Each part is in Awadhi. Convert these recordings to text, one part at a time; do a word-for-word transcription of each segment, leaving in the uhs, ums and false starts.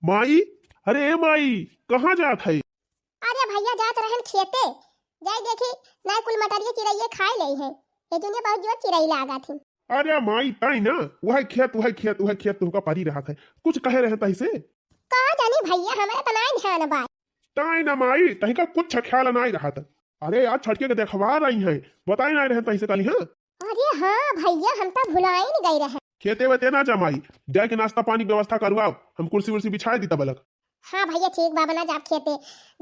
माई, अरे ए माई, कहाँ जात है? अरे भइया, जात रहन खेते, जाई देखी, नाहीं कुल मटरिया चिरइये खाइ लेइ है। ए दुनिया बहुत जोर चिरई लागत ही। अरे माई, ताई ना, उहइ खेत, उहइ खेत, उहइ खेत तुहका परी रहत है। कुछ कहे रहे तहिसे? का जानी भइया, हमरे त नाहीं ध्यान बा। ताई ना माई, तहिका कुछ ख्याल नाहीं रहत। अरे यार, छटके के देखवार आई है, बताइ नाहीं रहे तहिसे काली, हाँ? अरे हाँ भइया, हम त भुलाइन गइ रहे। खेते वेते ना जा माई, जाइके नास्ता पानी के व्यवस्था करवाओ, हम कुर्सी उर्सी बिछाइ दी तबलक। हाँ भइया, ठीक बा, बना जाब खेते।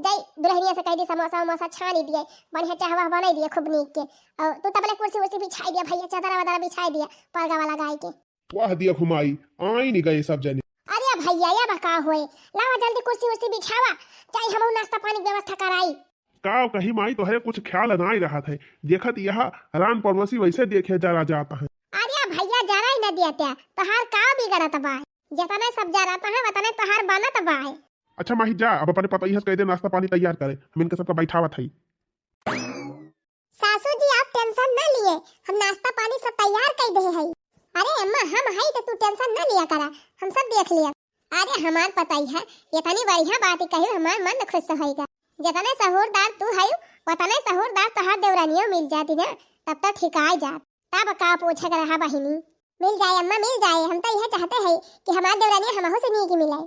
जाई दुलहनिया से कहि दी समोसा उमोसा छानी दिए, बढ़िया चाहवा बनाइ दिए खूब नीक के। अउर तू तबले कुर्सी उर्सी बिछाइ दिया भइया, चदरा वदरा बिछाइ दिया, परगा वाला गाय के। वाह दिया घुमाई, आइन गए सब जने। अरे भइया, या बा का होए, लावा जल्दी कुर्सी उर्सी बिछावा, जाई हमहू नास्ता पानी के व्यवस्था कराई। का कही माई, तोहरे कुछ ख्याल नाहीं रहत है। देखत यह रान पड़ोसी वइसे देखे जरा जात है। अरे भइया, जरा ही न दिया त्या, तोहार का बिगड़त बा? जतने सब जरत है, वतने तोहार बनत बा। अच्छा माई, जा, अब अपने पतोहिया से कहि दे नास्ता पानी तैयार करे, हम इनके सबका बैठावत हई। सासू जी, आप tension न लिए, हम नास्ता पानी सब तैयार कइ दे हई। अरे अम्मा, हम हई त तू tension न लिया करा, हम सब देख लिया। अरे हमार पतोहिया, एतनी बढ़िया बात कही, हमार मन खुश होइगा। जतने सहूरदार तू हयू, वतने सहूरदार तोहार देवरानियो मिल जाती ना, तब तो ठिकाइ जात। तब का पूछे के रहा बहिनी? मिल जाए अम्मा, मिल जाए, हम तो यह चाहते हैं कि हमार देवरानियो हमहू से नीक मिले।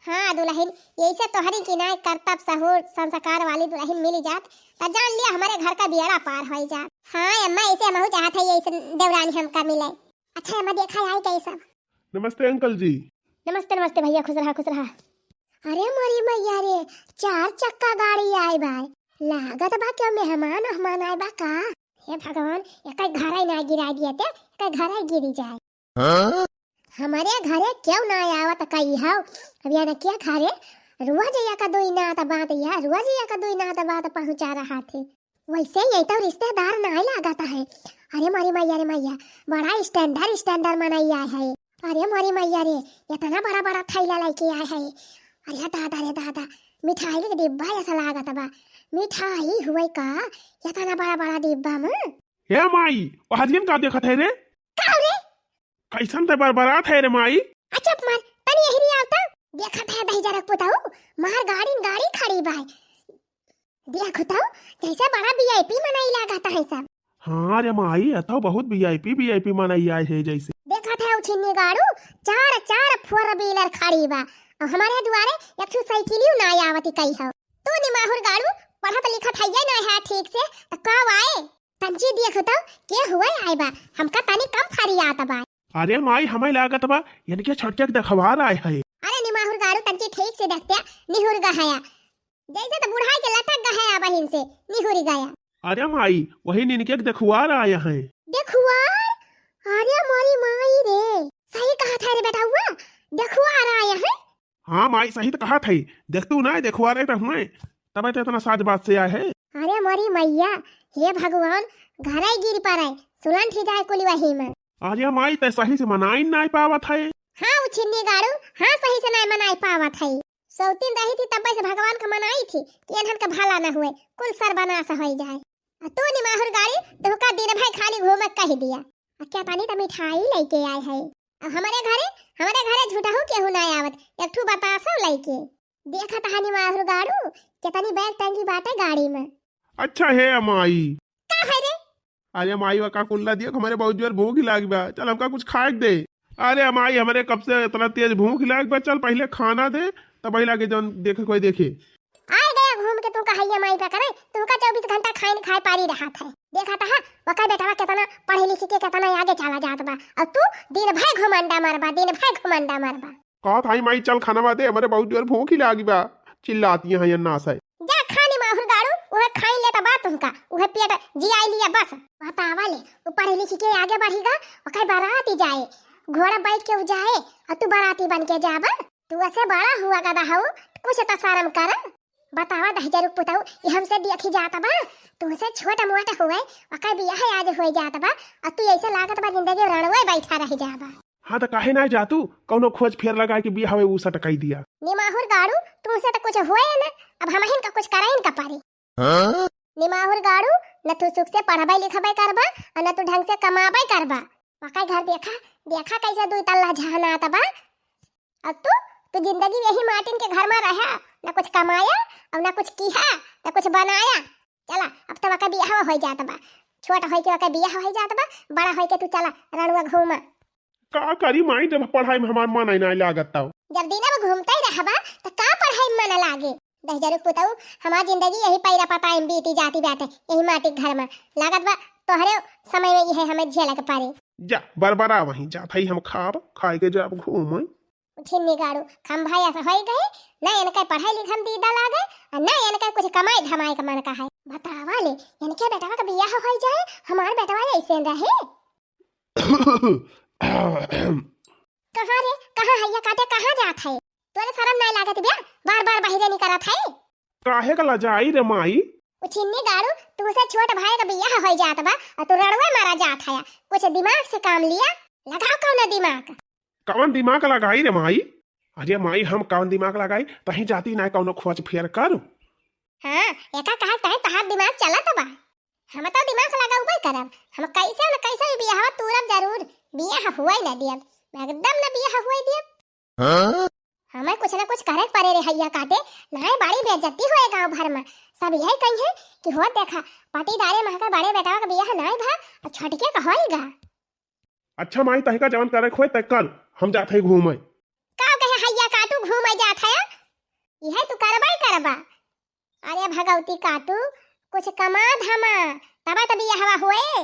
हाँ दुलहिन, यइसे तोहरी किनाए करतब सहूर संस्कार वाली दुलहिन मिली जात, त जान लिया हमरे घर का बियड़ा पार होइ जात। हाँ अम्मा, यइसे हमहू चाहत है, यइसे देवरानी हमका मिले। अच्छा अम्मा, देखा आई कइसे सब। नमस्ते अंकल जी। नमस्ते, नमस्ते भइया, खुश रहा, खुश रहा। अरे मोरी मइया रे, चार चक्का गाड़ी आए बाय, लागत बा केउ मेहमान ओहमान आए बा का? हे भगवान, एकर घरइ ना गिराइ दिया ते, एकर घरइ गिरी जाए। हाँ? हमरे घरे केउ ना आवत कही हउ। अब या न क्या घरे रोज या का दुई नात बात या, रोज या का दुई नात बात पहुँचा रहा थे। वइसे यइ तो रिश्तेदार नाहीं लागत है। अरे मोरी मइया रे मइया, बड़ा standard standard मनई आए है। अरे मोरी मइया रे, एतना बड़ा बड़ा थैला लइके आए है। अरे दादा रे दादा, मिठाई के डिब्बा अइसा लागत बा। मिठाई हुए का, एतना बड़ा बड़ा डिब्बा में। हे माई, ओ हरियन का देखत है रे? का रे? कइसन ते बरबरात है रे माई? अच्छा मार, तनी यहिरी आव त। देखत है दहिजरक पुतऊ, मार गाड़ीन गाड़ी खड़ी बाय। देखत हउ, जइसे बड़ा VIP मनई लागत है सब। हाँ रे माई, ये तो बहुत VIP, VIP मनई आए है जइसे। देखत है उ छिन्नी गाड़ू, चार, चार four wheeler खड़ी बा। अउर हमरे दुआरे एक ठो साइकिलियो ना आवत कही हउ। तू निमाहुर गाड़ू, पढ़त लिखत हइये ना है ठीक से, त का आए? तंची देखत हउ, के हुए आए बा, हमका तनी कम फरियात बा। अरे माई, हमइ लागत बा, इनके छटके के देखवार आए है। अरे निमाहुर गाड़ू, तंची ठीक से देखते, निहुर गहया। जइसे त बुढ़ाई के लटक गहया बहिन से, निहुर गया। अरे माई, वही निनके के देखुआर आया है। देखुआर? अरे मोरी माई रे, सही कहत है रे बेटउआ, देखुआर आया है। हाँ माई, सही त कहत है, देखतू ना देखुआर है त हुए, तबे त एतना साज बाज से आए है। अरे मोरी मइया, हे भगवान, घरइ गिर पड़े, सुलंठ ही जाए कुल वही में। अरे माई, तै सही से मनाई नाहीं पावत है। हाँ, उ छिन्नी गाड़ू, हाँ, सही से नाहीं मनाई पावत है। सौतीन रही थी, तब्बे से भगवान का मनाई थी कि एनहन का भला न हुए, कुल सर्वनाश होइ जाए। आ तू निमाहुर गाड़ी, तोहका दिन भर खाली घूमे कहि दिया। आ केतनी त मिठाई लइके आए है। आ हमरे घरे, हमरे घरे झूठहू केहू ना आवत, एक ठू बतासो लइके। देखत हा निमाहुर गाड़ू, केतनी बैग टंगी बाटे गाड़ी में। अच्छा हे अमाई। का है रे? अरे अमाई, वा का कुल्ला दिया, हमरे बहुत जोर भूख लाग बा, चल हमका कुछ खाए के दे। अरे अमाई, हमरे कब से एतना तेज भूख लाग बा, चल पहिले खाना दे, तब पहिले आगे जौन देखे कोई देखे। आए गया घूम के तू कहैया माई पे करे, तू का चउबीस घंटा खाइन खाए पारी रहत है। देखत हा, वका बेटवा केतना पढ़े लिख के केतना आगे चला जात बा, अउर तू दिन भर घुमंडा मरबा, दिन भर घुमंडा मरबा। कहत हई माई चल खाना दे, हमरे बहुत जोर भूख ही लागी बा, चिल्लाती है अन्ना से। जा खा निमाहुर गाड़ू, उहे खाई लेता बा तुमका, उहे पेट जियाई लिया बस। बतावा ले, उ पढ़े लिख के आगे बढ़ीगा, ओकर बारात ही जाए, घोड़ा बैठ के उ जाए, अउर तू बाराती बन के जाबा। तू असे बड़ा हुआ गदा हऊ, कुछ त शरम कर। बतावा दहिजरू पुतऊ, ई हमसे देखी जात बा, तुमसे छोट मोट हुए, ओकर बियाह आज होइ जात बा, अउर तू अइसे लागत बा जिंदगी रणवे बैठा रह जाबा। हाँ त काहे ना जातू, कउनो खोज फेर लगाए के बियाह उ सटकाई दिया। निमाहुर गाड़ू, तुमसे त कुछ होए न, अब हमहिन का कुछ कराइन का पारी। हाँ? निमाहुर गाड़ू, न तू सुख से पढ़बे लिखबे करबा, अउर न तू ढंग से कमाबे करबा। ओकर घर देखा, देखा कइसे दुई तल्ला झहनात बा। अउर तू, तू जिंदगी यही माटिन के घर मा रहा, ना कुछ कमाया अउर ना कुछ किहा, ना कुछ बनाया। चला, अब तो ओकर बियाह होइ जात बा, छोट होइ के ओकर बियाह होइ जात बा, बड़ा होइ के तू चला रणुआ घूमा। का करी माई, जब पढ़ाई मा हमार मन ही नाहीं लागत तब। जब दिना मा घूमत ही रहबा, त का पढ़ाई मा मन लागे? दहिजरू पुतऊ, हमार जिंदगी यही पैरा पताई मा बीती जाती बाटे, यही माटी के घर मा। लागत बा तोहरे समय मा यही हमें झेले के पड़े। जा, बरबरा वहीं जात हई, हम खाब, खाए के जाब घूमे। छिन्नी गाड़ू, खंभा ऐसा होइ गए, ना इनके पढ़ाई लिखाई मा दीदा लागे, अउर ना इनके कुछ कमाई धमाई का मन का है। बतावा ले, इनके बेटवा का बियाह होइ जाए, हमार बेटवा ऐसे रहे। कहाँ रे, कहाँ हैया काटे, कहाँ जात है? तोरे शरम नाहीं लागत बे, बार बार बहिरे निकरत है। काहे का लजाई रे माई? उ छिन्नी गाड़ू, तू से छोट भाई का बियाह होइ जात बा, अउर तू रणुए मारा जात है। कुछ दिमाग से काम लिया, लगाओ कौनो दिमाग। कवन दिमाग लगाई रे माई? अरे माई, हम कवन दिमाग लगाई? तहीं जाती ना कौनो खोज फेर कर। हाँ, एका कहा तहीं तहार दिमाग चलत बा। हम तो दिमाग लगाउबे करब, हम कैसे न कैसे ई बियाहवा तूरब जरूर, बियाह हुए न दियब, एकदम न बियाह हुए दियब। हाँ? हमें कुछ न कुछ करे के पड़े रे हैया काटे, नाहीं बड़ी बेइज्जती होए गाँव भर मा। सब यही कही है कि हो देखा, पटीदारे महका बड़े बेटवा का बियाह नाहीं भा, अउर छोटके का होइगा। अच्छा माई, तहिका जवन करे के होए तै कर, हम जात हई घूमे। का कहे हैया काटू घूमे जात है? इहे तू करबा ही करबा। अरे भगवती काटू, कुछ कमा धमा, तबे तो बियाहवा होए।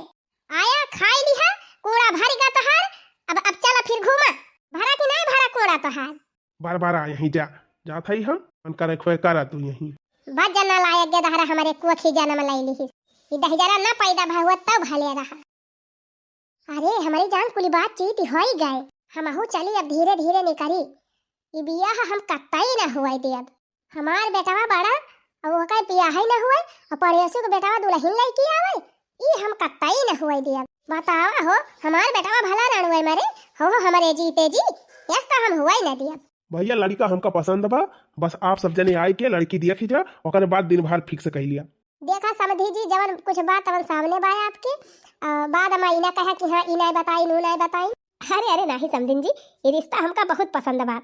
आया खाई लिहा, कूड़ा भर गा तोहार, अब, अब चला फिर घूमा। भरा कि नाहीं भरा कूड़ा तोहार? बार बार आ यहीं जा, जात हई हम, मन करे खोए करा तू यहीं। बस जना लायक गे दहरा हमरे कोखी जनम लई लिहिस। ई दहिजरा ना पैदा भा हुआ तब भले रहा। अरे, हमरी जान कुली बातचीत होई गए, हमहू चली अब धीरे धीरे निकरी। ई बियाह हम कतई न हुए देब। हमार बेटवा बड़ा, अब ओकर बियाह ही न हुए, अउर पड़ोसी के बेटवा दुलहिन लइके आवे, ई हम कतई न हुए देब। बतावा हो, हमार बेटवा भला रणुए मरे, हो, हो, हमरे जीते जी, यस तो हम हुए न देब। भैया, लड़का हमका पसंद बा, बस आप सब जने आए के लड़की देखी जा, ओकरे बाद दिन भर fix कइ लिया। देखा समधी जी, जवन कुछ बात तवन सामने बा आपके, अ, बाद मा ई ना कहा कि हाँ, ई नाहीं बताई, नू नाहीं बताई। अरे, अरे, नाहीं समधिन जी, ई रिश्ता हमका बहुत पसंद बा।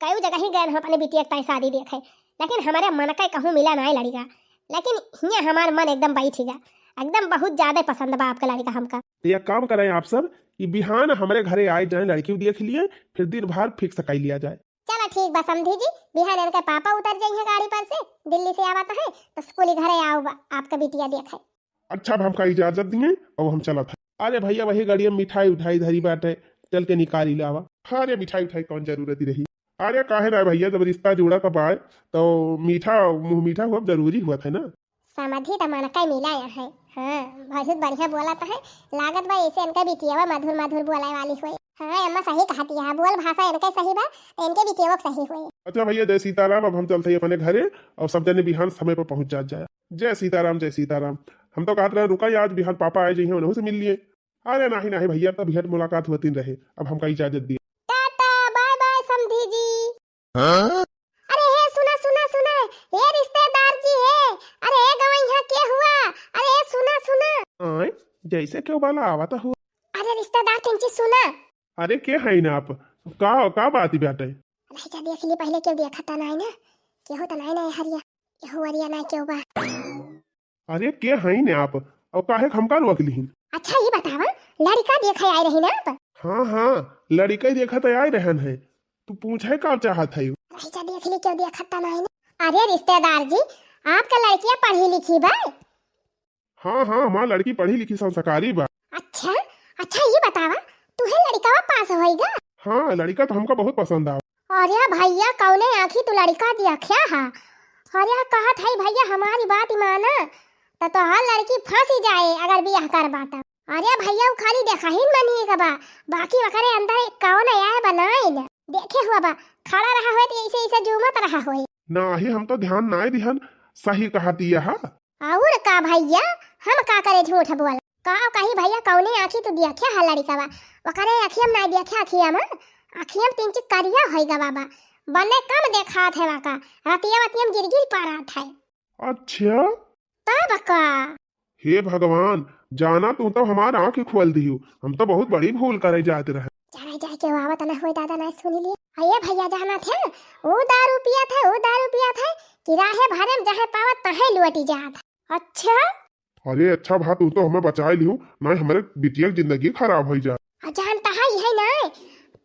कई जगह ही गए हम अपने बिटिया के ताई शादी देखे, लेकिन हमरे मन के कहूँ मिला नाहीं लड़िका, लेकिन हियाँ हमार मन एकदम बैठ गया, एकदम बहुत ज्यादा पसंद बा आपका लड़िका हमका। तो एक काम करें आप सब, कि बिहान हमरे घरे आए जाए, लड़की देख लिए, फिर दिन भर fix कइ लिया जाए। चला ठीक बा समधी जी, बिहान इनके पापा उतर जइहें गाड़ी पर से, दिल्ली से आवत है, तो स्कूली घरे आओ बा, आपका बिटिया देखे। अच्छा, अब हमका इजाजत दिए, अब हम चलत है। अरे भैया, वही गाड़िया मा मिठाई उठाई धरी बाटे, चल के निकाली लावा। हाँ रे, मिठाई उठाई कौन जरूरत ही रही। अरे काहे ना भैया, जब रिश्ता जोड़ा का बाय, तो मीठा, मुँह मीठा हुआ जरूरी हुआ था ना। समधी त मन का मिला है। हाँ, बहुत बढ़िया बोलत है। लागत बा ऐसे इनका बिटियावा मधुर मधुर बोले वाली होए। हाँ अम्मा सही कहती है, बोल भाषा इनके सही बा, तो इनके बिटियावा के सही होए। अच्छा भैया, जय सीताराम। अब हम चलते हैं अपने घरे और सब जने बिहान समय पर पहुँच जात जाए। जय सीताराम, जय सीताराम। हम तो कहत रहे रुका, आज बिहान पापा आए जइहें, उन्हों से मिल लिए। अरे नाहीं, नाहीं भैया, तब भेंट मुलाकात होती रहे, अब हमका इजाजत दिए। टाटा, बाय बाय समधी जी। हाँ? अरे हे, सुना, सुना, सुना, हे रिश्तेदार जी, हे, अरे हे गवैया, के हुआ? अरे हे, सुना, सुना। आय, जैसे क्यों बाला आवत हुआ। अरे रिश्तेदार, किंची सुना। अरे के है ना आप? का, का बात ही बाटे? अरे जा देख ली पहले, क्यों देखा ता नाहीं ना, केहू ता नाहीं ना हरिया, केहू हरिया ना क्यों बा। अरे के हईन आप? और काहे के हमका रोक लिहिन? अच्छा ये बतावा, लड़िका देखे आए रही ना आप? हाँ, हाँ, लड़िका ही देखा तो आए रहन है। तू पूछे का चाहत है? रही जा देख ली, क्यों देखत तो नहीं ना। अरे रिश्तेदार जी, आपका लड़किया पढ़ी लिखी बा? हाँ, हाँ, हमार लड़की पढ़ी लिखी संस्कारी बा। अच्छा, अच्छा ये बतावा, तुहे लड़िका पास होएगा? हाँ, लड़िका तो हमका बहुत पसंद आवा। अरे भैया, कौने आँखी तू लड़िका देखा हा? अरे कहत है भैया, हमारी बात माना, त तोहार लड़की फंसी जाए अगर बियाह करबा त। अरे भैया, उ खाली देखा ही मनी का बा, बाकी वकरे अंदर कौन आए बनाइन देखे हुआ बा, खड़ा रहा होए तो ऐसे ऐसे झूमत रहा होए। नाही, हम तो ध्यान नाय दिहन, सही कहती यह। और का भैया, हम का करे झूठ बोल? का कही भैया, कौने आँखी तू देखे हा लड़िकवा? ओकरे अखियम ना देखे, अखियम, अखियम तीन चिक करिया होई गा बाबा, बने कम देखात है वाका, रतिया वतियम गिर गिर पारात है। अच्छा? तब का? हे भगवान, जाना तू तो हमार आँख खोल दियो, हम तो बहुत बड़ी भूल करे जात रहे। जाए, जाए, केहू आवत ना होई दादा, ना सुनी लिए। अये भइया, जानत है, ऊ दारू पियत है, ऊ दारू पियत है कि राहे भरे में जहे पावत तहे लुटि जात है। अच्छा? अरे अच्छा भा, तू तो हमें बचाइ लिहू, नाहीं हमरे बिटिया के जिंदगी खराब होइ जात। अ जानत है, इहे नाहीं,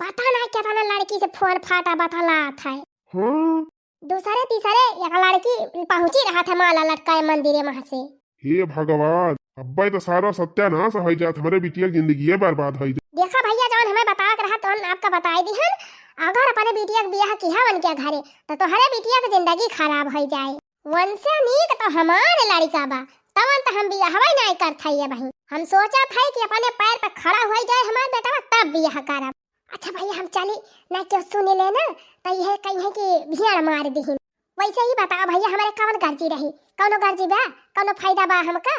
पता नाहीं केतना लड़की से फोन फाटा बतलात है। हाँ। दूसरे तीसरे एक लड़की पहुँची रहत है माला लटकाए मंदिरे महाँ से। हे भगवान, अब्बे तो सारा सत्यानाश होइ जात, हमरे बिटिया के जिंदगी बर्बाद होइ जात। देखा भइया, जौन हमें बतावे के रहा, तौन आपका बताइ दिहन। अगर अपने बिटिया के बियाह किहा उनके घरे, तो तोहरे बिटिया के जिंदगी खराब होइ जाए। वनसे नीक तो हमार लड़िका बा, तवन तो हम बियाहवे नाहीं करत हई अबहीं। हम सोचत हई कि अपने पैर पे खड़ा होइ जाए हमार बेटवा, तब बियाह करब। अच्छा भइया, हम चली, ना केहू सुनि ले ना, तो इहे कहिहैं कि भेड़ मार दिहिन। वैसे ही बताओ भइया, हमरे कवन गर्जी रही? कौनो गर्जी बा? कौनो फायदा बा हमका?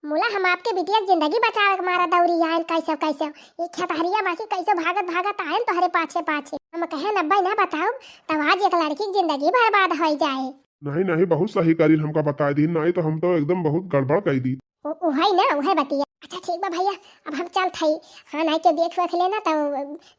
मुला हम आपके बिटिया के जिंदगी बचावे के मारा दौरी आइन, कैसे कैसे ये खेतहरिया बाकी कैसे भागत भागत आइन तोहरे पाछे पाछे। हम कहे नब्बे ना बताओ, तब आज एक लड़की की जिंदगी बर्बाद होइ जाए। नहीं, नहीं, बहुत सही करिन हमका बताइ दिहिन, नाहीं तो हम तो एकदम बहुत गड़बड़ कइ दी। उ-, उहइ ना, उहइ बतिया। अच्छा ठीक बा भइया, अब हम चलत हई। हाँ, नाहीं केहू देख वेख ले ना तो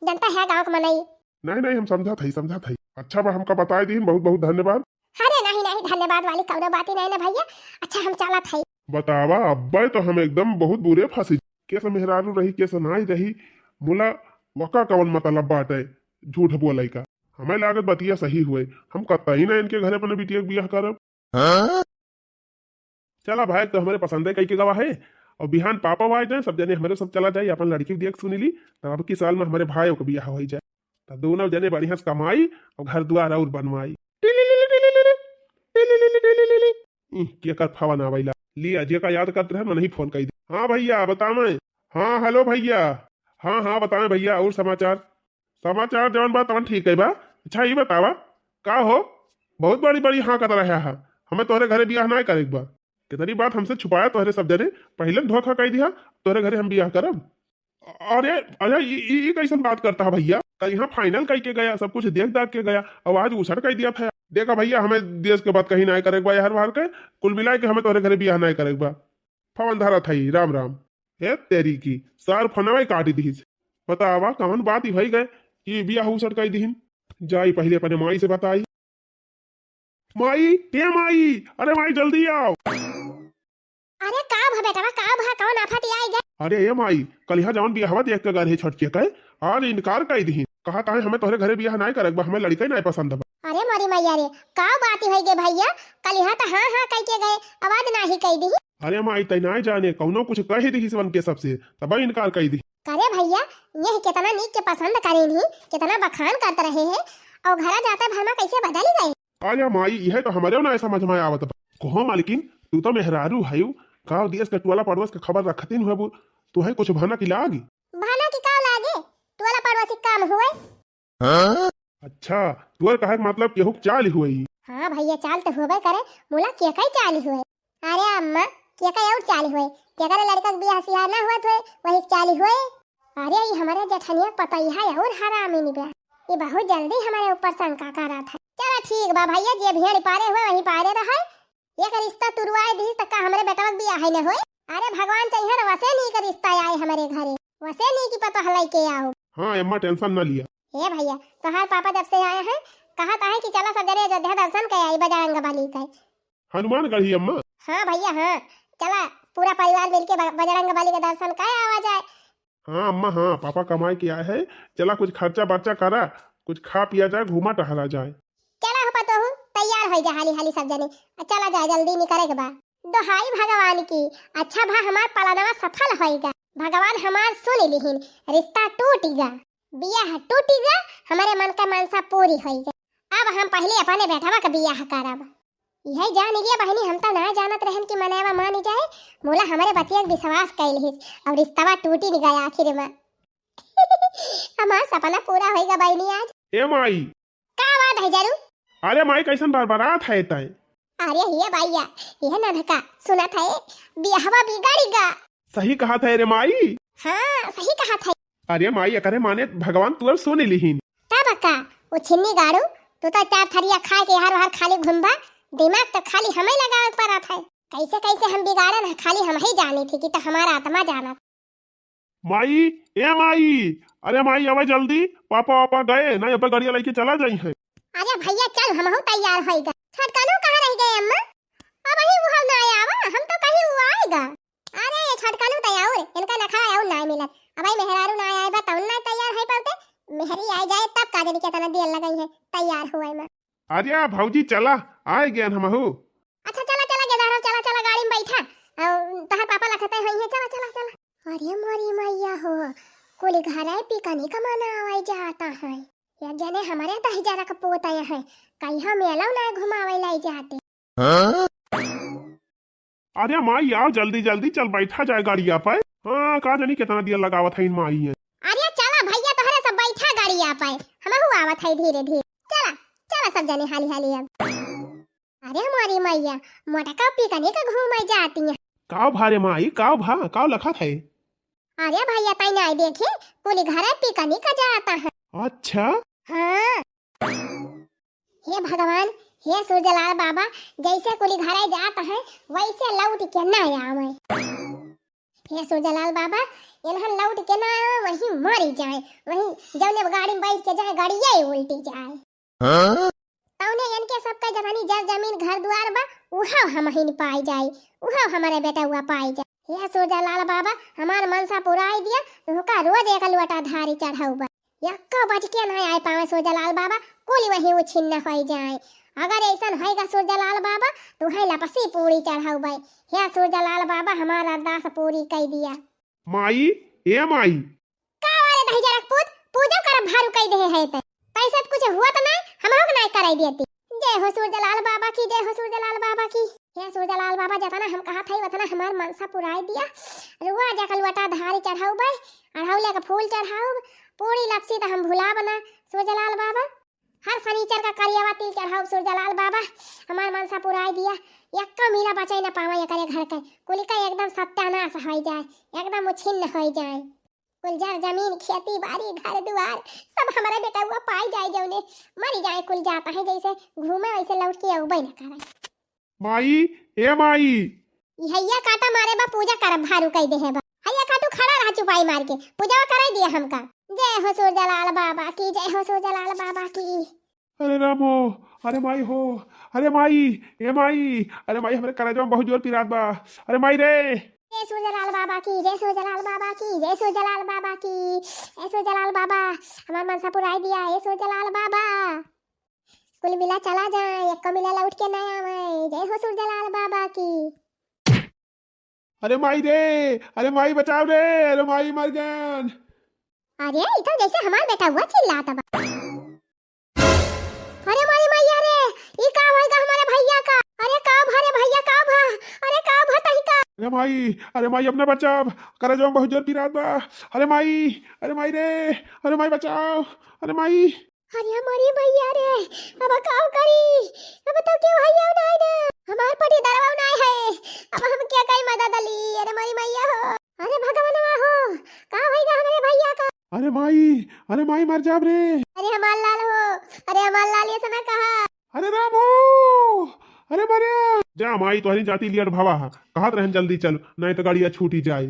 जनता है गाँव के मनई। नहीं, नहीं, हम समझत हई, समझत हई। अच्छा बा, हमका बताइ दिहिन, बहुत बहुत धन्यवाद। अरे नहीं, नहीं, धन्यवाद वाली कौनो बात ही नहीं ना भइया। अच्छा, हम चलत हई। बतावा, अब्बे तो हम एकदम बहुत बुरे फंसी। केस मेहरारू रही, केस नाहीं रही, मुला वका कवन मतलब बाटे झूठ बोलै का? हमें लागत बतिया सही हुए, हम कतई ना इनके घरे अपने बिटिया के बियाह करब। हाँ? चला भाई, तो हमरे पसंदे कई के गवा है, और बिहान पापा आ जाए, सब जने हमरे सब चला जाए, अपन लड़की के देख सुनी ली, तब अब की साल में हमरे भाई के बियाह होइ जाए, तब दोनों जने बढ़िया से कमाई और घर दुआर और बनवाई। इह, केकर फोन आवैला? लिया, जेका याद करत रहे, मनही फोन कई दे। हाँ भइया, बतावे। हाँ, हेलो भइया। हाँ, हाँ, बतावे भइया, और समाचार? समाचार जवन बा, तवन ठीक है बा। अच्छा, ई बतावा, का हो, बहुत बड़ी बड़ी हाँ कत रहा है, हमें तोहरे घरे बियाह नाहीं करे के बा। कितनी बात हमसे छुपाया तोहरे सब जने, पहिले धोखा कई दिहा, तोहरे घरे हम बियाह करब। अरे, अरे, ई, ई, ई कैसन बात करता है भइया? कल यहाँ final कई के गया, सब कुछ देख दाख के गया, और आज उसड़ कई दिया था। देखा भइया, हमें देश के बात कहीं नाहीं करे के बा, यार बाहर के, कुल मिला के हमें तोहरे घरे बियाह नाहीं करे के बा। फोन धरा था ई, राम राम। हे तेरी की, सार फोनवा ही काटी दीस। बतावा, कौन बात ही भई गए कि बियाह उसड़ कई दिहिन? जाई पहिले अपने माई से बताई। माई, हे माई, अरे माई, जल्दी आओ। अरे का भा बेटवा, का भा, कौन आफत आई गए? अरे ए माई, कल यहाँ जौन बियाहवा देख के गए रहे छोटके के, आज इनकार कई दिहिन। कहा ताहे हमें तोहरे घरे बियाह नाहीं करे के बा, हमें लड़का ही नाहीं पसंद बा। अरे मोरी मैया रे, का बात ही होई गे भइया? कल यहाँ तो हाँ हाँ कई के गए, आवाज नाहीं कई दिहिन। अरे माई, तै नाहीं जाने, कौनो कुछ कह दिहिस वन के सबसे, तब इनकार कई दिहिन। करे भइया, यह कितना नीक के पसंद करेन ही, कितना बखान करत रहे हैं, और घरा जाते भर में कैसे बदल गए। अरे माई, यह तो हमरे ना समझ में आवत बा। कहो मालकिन, तू तो मेहरारू हयू, गाँव देश के टोला पड़ोस के खबर रखतिन हुए, तू है कुछ भनक लागी? भनक का लागे, टोला पड़ोस के काम हुए। हाँ? अच्छा, तोर कहे के मतलब केहू के चाल हुए। हाँ भइया, चाल तो होबे करे, मुला के कई चाल हुए। अरे अम्मा, के कई और चाल हुए, के करे लड़का के बियाह सियाह ना हुआ हुए, वही के चाल हुए। अरे ई हमरे जेठनिया पतइहा और हरामिन बा, ये बहुत जल्दी हमरे ऊपर शंका करत है। चला ठीक बा भइया, जे भेड़ पारे हुए वही पारे रहे, एक रिश्ता तुरवाए दीस त का हमरे बेटवा के बियाह ही न होई? अरे भगवान चाहिए न वसे नीक रिश्ता आए हमरे घरे, वसे नीक पतोह लइके आओ। हाँ अम्मा, tension ना लिया। हे भइया, तोहार पापा जब से आए हैं, कहत आहे कि चला सब जने अयोध्या दर्शन के आई बजरंग बली के। हनुमानगढ़ी अम्मा? हाँ भइया हाँ, चला पूरा परिवार मिलके ब-, बजरंग बली के दर्शन के आवा जाए। हाँ अम्मा हाँ, पापा कमाए के आए हैं, चला कुछ खर्चा बर्चा करा, कुछ खा पिया जाए, घूमा टहला जाए। चला हो पतोहू, तैयार होइ जा हाली हाली सब जने, आ चला जाए, जल्दी निकरे के बा। दोहाई भगवान की, अच्छा भा हमार पलनवा सफल होइगा, भगवान हमार सुन लिहिन, रिश्ता टूटिगा, बियाह टूटिगा, हमरे मन का मनसा पूरी होइगा। अब हम पहिले अपने बेटवा के बियाह करब। यही जान लिए बहिनी, हम तो ना जानत रहन कि मनवा मान जाए, मुला हमरे बतिया के विश्वास कइ लिहिस, अब रिश्तवा टूटि गया आखिर में। हमार सपना पूरा होइगा बहिनी आज। ए माई, का बात है जरू? अरे माई, कैसन बरबरात है तै? अरे हे भइया, ये नन्हका सुनत है, बियाहवा बिगाड़ी गा। सही कहत है रे माई। हाँ, सही कहत है। अरे माई, एकरे माने भगवान तुअर सुन लिहिन। तब का, वो छिन्नी गाड़ू, तू तो चार थरिया खाए के हर हर खाली घूमबा, दिमाग तो खाली हमें लगावे के पड़त है। कैसे कैसे हम बिगाड़न है, खाली हम ही जानी थी कि तो हमारा आत्मा जानत। माई, ए माई, अरे माई, आवा जल्दी, पापा, पापा गए ना, अब गड़िया लेके चला जाई है। अरे भैया चल, हमहू तैयार होई गा। छोटकनू कहाँ रह गए अम्मा? अब ही वो ना आवा, हम तो कहीं वो आएगा। अरे ये छोटकनू तो और इनका नखा और ना मिलत। अब भाई मेहरारू ना आए बा तउन ना तैयार है पड़ते। मेहरी आ जाए तब का जानी कितना देर लगई है तैयार हुए में। अरे भौजी चला, आए गए हमहू। अच्छा चला चला गेदारव, चला चला गाड़ी में बैठा। और तहर पापा लखते होई है, चला चला चला। अरे मोरी मैया हो, कुल घर है पिकनिक मनावे जाता है। या जने हमारे दहिजरा का पोता है, कहिया मेला ना घुमावे लाई जाते। हाँ? अरे माई, आओ जल्दी जल्दी, चल बैठा जाए गाड़िया पे। हाँ, का जानी कितना देर लगावत है इन माई है। अरे चला भैया, तोहरे सब बैठा गाड़िया पे, हमहू आवत है धीरे धीरे। चला, चला सब जने हाली हाली अब। अरे हमारी मैया, मोटका पिकनिक घूमे जाती है। काव भा रे माई, काव भा, काव लखत है? अरे भैया, ताई नहीं देखे, कुली घरे पिकनिक जाता है। अच्छा। हाँ। हे भगवान, हे सूरजलाल बाबा, जैसे कुली घरे जात है, वैसे लौट के ना आवे। हे सूरजलाल बाबा, इन्हन लौट के ना आवे, वहीं मरी जाए, वहीं जौने गाड़ी में बैठ के जाए, गाड़िया ही उल्टी जाए। हाँ? तौने इनके सबके जतनी जर जमीन घर दुआर बा, उहो हमहिन पाई जाए, उहो हमारे बेटउआ पाई जाए। हे सूरजलाल बाबा, हमार मनसा पुराई दिया, तुहका रोज एक लोटा धारी चढ़ाऊ बा। यक्को बच के ना आए पावे सूरजलाल बाबा, कुल वहीं उछिन्न होई जाए। अगर ऐसन होएगा सूरजलाल बाबा, तो है लपसी पूरी चढ़ाऊ बा। हे सूरजलाल बाबा, हमार अरदास पूरी कई दिया। माई, ए माई। का वाले दहिजरक पूत, पूजा करब भारू कई देहे है ते। पैसा त कुछ हुआ त नाय, हमहू के नाय कराई देती। जय हो सूरजलाल बाबा की, जय हो सूरजलाल बाबा की। हे सूरजलाल बाबा, जतना हम कहा था, वतना हमार मनसा पुराई दिया। रुआ जा कलवटा धारी चढ़ाऊ बे, अढ़ौले का फूल चढ़ाऊ, पूरी लपसी त हम भुला बना, सूरजलाल बाबा। हर फर्नीचर का करियावा तिल चढ़ाऊ सूरजलाल बाबा, हमार मनसा पुराई दिया। यक्का मीरा बचाई न पावा एकरे घर के, कुल का एकदम सत्यानाश होई जाए, एकदम उछिन्न होई जाए। कुल जर जमीन, खेती बाड़ी, घर दुआर, सब हमारे बेटउआ पाई जाए, जौने मरी जाए, कुल जाता है जैसे घूमे वैसे लौट के अउबे न करे। माई, ए माई। ई हैया काटा मारे बा, पूजा करब भारू कई देहे बा। हैया काटू खड़ा रहा चुपाई मार के, पूजा कराई दिया हमका। जय हो सूरजलाल बाबा की, जय हो सूरजलाल बाबा की। अरे राम हो, अरे माई हो, अरे माई, ए माई, अरे माई, हमरे करेजवा में बहुत जोर पिरात बा। अरे माई रे। जय सूरजलाल बाबा की, जय सूरजलाल बाबा की, जय सूरजलाल बाबा की, जय सूरजलाल बाबा, हमार मनसा पुराई दिया, ए सूरजलाल बाबा। कुल मिला चला जाए, एको मिला लौट के ना आवे। जय हो सूरजलाल बाबा की। अरे माई रे, अरे माई बचाओ रे, अरे माई मर गन। अरे, ई तो जैसे हमार बेटउआ चिल्लात बा। अरे मारी मैया रे, ई का होएगा हमारे भैया का? अरे का भा रे भैया, का भा? अरे का भा तही का? अरे माई, अरे माई, अपना बचाओ, करेजवा में बहुत जोर पिरात बा। अरे माई, अरे माई रे, अरे माई बचाओ, अरे माई। अरे मोरी मैया रे, अब का करी? अब तो केहू हैया नाय ना, हमार पटीदारवा नाय है, अब हम क्या करी मदद ली? अरे मोरी मैया हो, अरे भगवानवा हो, का होइगा हमरे भैया का? अरे माई, अरे माई मर जाब रे। अरे हमार लाल हो, अरे हमार लाल ये समय कहा? अरे राम हो, अरे मरे। जा माई, तोहरी जाति लियट भवा हा, कहत रहन जल्दी चल, नहीं तो गाड़िया छूटी जाए।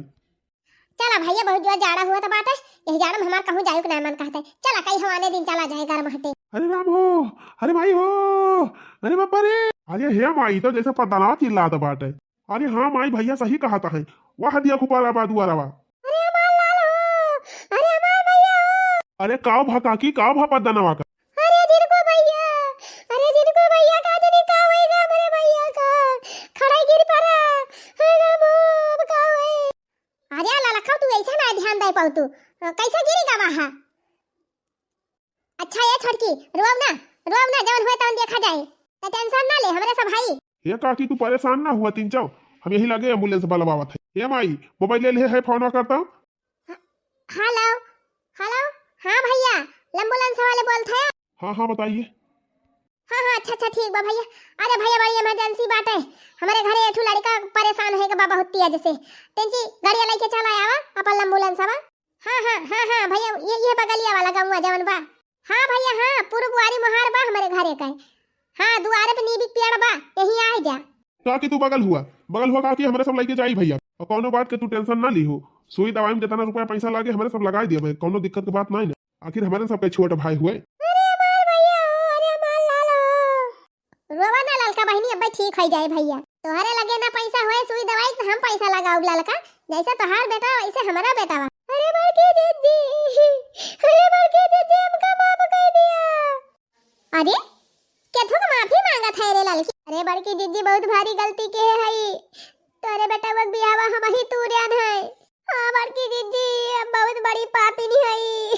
चला भैया, बहुत जोर जाड़ा हुआ तो बाटे, यही जाड़ा में हमार कहूँ जाए के ना मन कहते। चला कई हवाने दिन चला जाए, गर्म हटे। अरे राम हो, अरे माई हो, अरे बाबा रे। अरे हे माई, तो जैसे पद्दनवा चिल्लात बाटे। अरे हाँ माई, भैया सही कहत है, वाह दिया खुपारा बा दुआरवा। अरे हमार लाल हो, अरे हमार भैया हो। अरे काव भा काकी, काव भा पद्दनवा का? अरे जिनको भैया, अरे जिनको भैया का जनी का होएगा हमरे भैया का? खड़ा गिर पड़ा। हे राम हो, अब का होए? अरे ललका, तू ऐसे ना ध्यान दे पाऊ तू। अ, कैसे गिरी गवा है? अच्छा ये छोटकी, रोव ना, रोव ना, जवन हुए तवन देखा जाए। तो टेंशन ना ले, हमरे सब हई। हे काकी, तू परेशान ना हुआ, तीन चाव, हम यही लगे एम्बुलेंस बलवावत है। हे माई, मोबाइल ले ले है, फोन करता। हेलो, हेलो, हाँ भैया, एम्बुलेंस वाले बोलत हैं? हाँ, हाँ, बताइए। हाँ, हाँ, अच्छा, अच्छा, ठीक बा भैया। अरे भैया, बड़ी इमरजेंसी बाटे, हमरे घरे एठू लड़का परेशान होइगा बा बहुत तेज से। तेंची गाड़िया लेके चला आवा, अपन एम्बुलेंस बा। हाँ, हाँ, हाँ, हाँ भैया, ये, ये बगलिया वाला गौवा जवन बा। हाँ भैया, हाँ, पूर्व बुआरी मोहार बा हमरे घरे का। हाँ, दुआरे पे नीबी के पेड़ बा, यहीं आ जा। काकी तू बगल हुआ, बगल हुआ काकी, हमरे सब लेके जाई भैया। और कौनो बात के तू टेंशन ना ली हो, सुई दवाई में जितना रुपया पैसा लागे, हमरे सब लगाई दिया, कौनो दिक्कत के बात नाहीं ना। आखिर हमरे सबके छोट भाई हुए। अरे हमार भैया हो, अरे हमार लाल हो। रोवा ना ललका बहिनी, अब्बे ठीक होइ जाए भैया। तोहरे लगे ना पैसा होए सुई दवाई, तो हम पैसा लगाउब ललका। जैसे तोहार बेटा, वैसे हमारा बेटा बा। अरे बड़की जिज्जी, अरे बड़की जिज्जी, हमका माफ कर दिया। अरे, केथुक माफी मांगत है रे ललकी? अरे बड़की जिज्जी, बहुत भारी गलती के है हई। तोरे बेटवा के बियाहवा हमही तूर्यान है। हाँ बड़की जिज्जी, हम बहुत बड़ी पापिन हई।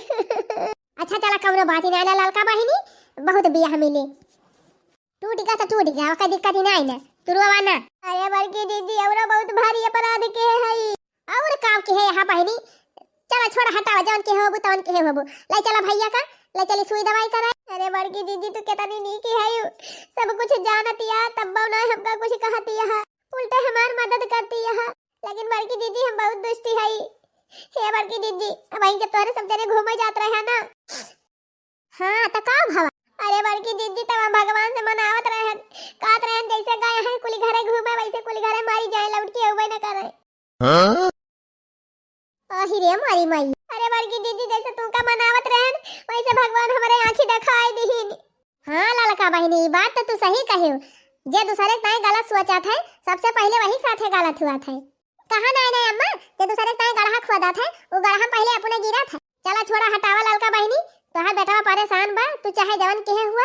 अच्छा चला, कौनो बात ही ना, ललका बहिनी, बहुत बियाह मिले। टूट गया तो टूट गया, ओकर दिक्कत ही ना है ना, तू रोवा ना। अरे बड़की जिज्जी, औरो बहुत भारी अपराध के हई। और काम के है यहाँ बहिनी? चला छोड़ा, हटावा, जौन के होबू तौन के होबू। लाई चला भैया का, लाई चली सुई दवाई कराई। अरे बड़की जिज्जी, तू कितनी नीक है, सब कुछ जानती है, तब ना हमका कुछ कहती है, उल्टे हमार मदद करती है। लेकिन बड़की जिज्जी, हम बहुत दुष्टी हई। हे बड़की जिज्जी, अब वहीं जब तोहरे सब जने घूमे जात रहे हैं ना। हाँ, तो का भवा? अरे बड़की जिज्जी, तब हम भगवान से मनावत रहन, कहत रहन, "जैसे गए हैं कुली घरे घूमे, वैसे कुली घरे मारी जाए, लौट के अउबे न करे।" हाँ? ओही रे मोरी माई। अरे बड़की जिज्जी, जैसे तू का मनावत रहन, वैसे भगवान हमरे आँखी देखाई दिहिन। हाँ ललका बहिनी, ई बात तो तू सही कहे हो। जे दूसरे के ताई गलत सोचत है, सबसे पहले वही साथे गलत हुआ था। कहा नाई नाई अम्मा, जे दूसरे के ताई गड़हा खोदत है, वो गड़हा में पहले अपने गिरत है। चला छोड़ा, हटावा ललका बहिनी, तोहार बेटवा परेशान बा, तू चाहे जवन केहे हुआ,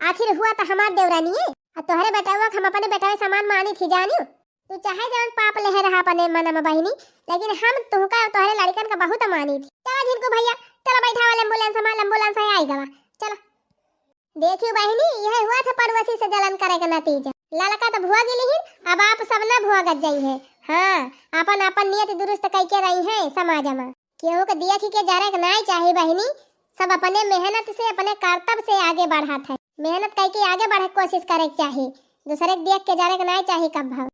आखिर हुआ तो हमार देवरानी है। आ तोहरे बेटवा के हम अपने बेटवे समान मानी थी जानियो। तू चाहे जवन पाप लेहे रहा अपने मन में बहिनी, लेकिन हम तुहका तोहरे लड़कन का बहुत मानी थी। चला झिनकू भैया, चला बैठावा एम्बुलेंस में, एम्बुलेंस है आई गवा। चला। देखियो बहिनी, यह हुआ था पड़ोसी से जलन करे का नतीजा। ललका तो भोग लिहिन, अब आप सब न भोगत जाई है। हाँ, अपन अपन नियत दुरुस्त कइके रही है समाज में। केहू के देख के जरे के नाई चाही बहिनी, सब अपने मेहनत से, अपने करतब से आगे बढ़त है। मेहनत कइके आगे बढ़े के कोशिश करे के चाही, दूसरे के देख के जरे के नाई चाही कब भाव।